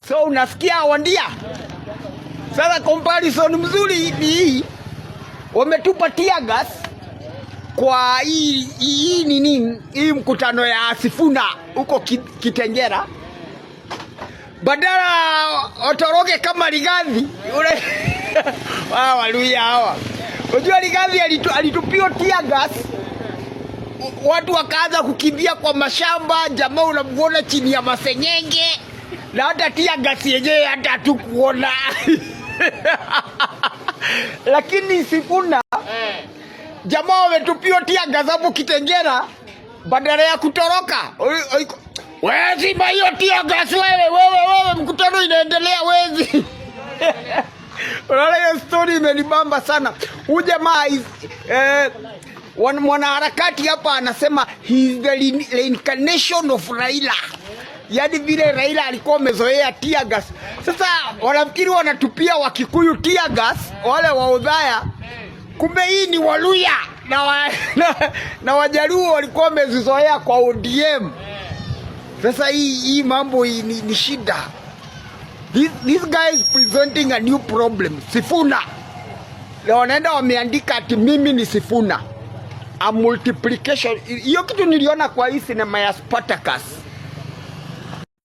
So unasikia Wandia? Sasa comparison mzuri ni hii, wametupa tear gas kwa hii nini, hii mkutano ya Sifuna huko Kitengera, badala watoroke kama Rigathi ule. Hawa Waluhya hawa, unajua Rigathi alitupiwa tear gas, watu wakaanza kukimbia kwa mashamba, jamaa unamuona chini ya masenyenge, na hata tear gas yenyewe hata hatukuona. Lakini Sifuna, jamaa wametupiwa tear gas hapo Kitengera, badala ya kutoroka, wewe zima hiyo tear gas wewe, wewe, wewe, mkutano inaendelea wezi. Unaona hiyo story imenibamba sana. Huyu jamaa is mwanaharakati hapa anasema he is the reincarnation of Raila. Yaani vile Raila alikuwa amezoea tear gas. Sasa wanafikiri wanatupia Wakikuyu tear gas wale wa Othaya. Kumbe hii ni Waluhya na Wajaluo walikuwa wamezizoea kwa ODM. Sasa hii mambo hii ni shida. This guy is presenting a new problem. Sifuna. Na wanaenda wameandika ati mimi ni Sifuna. A multiplication. Hiyo kitu niliona kwa hii sinema ya Spartacus.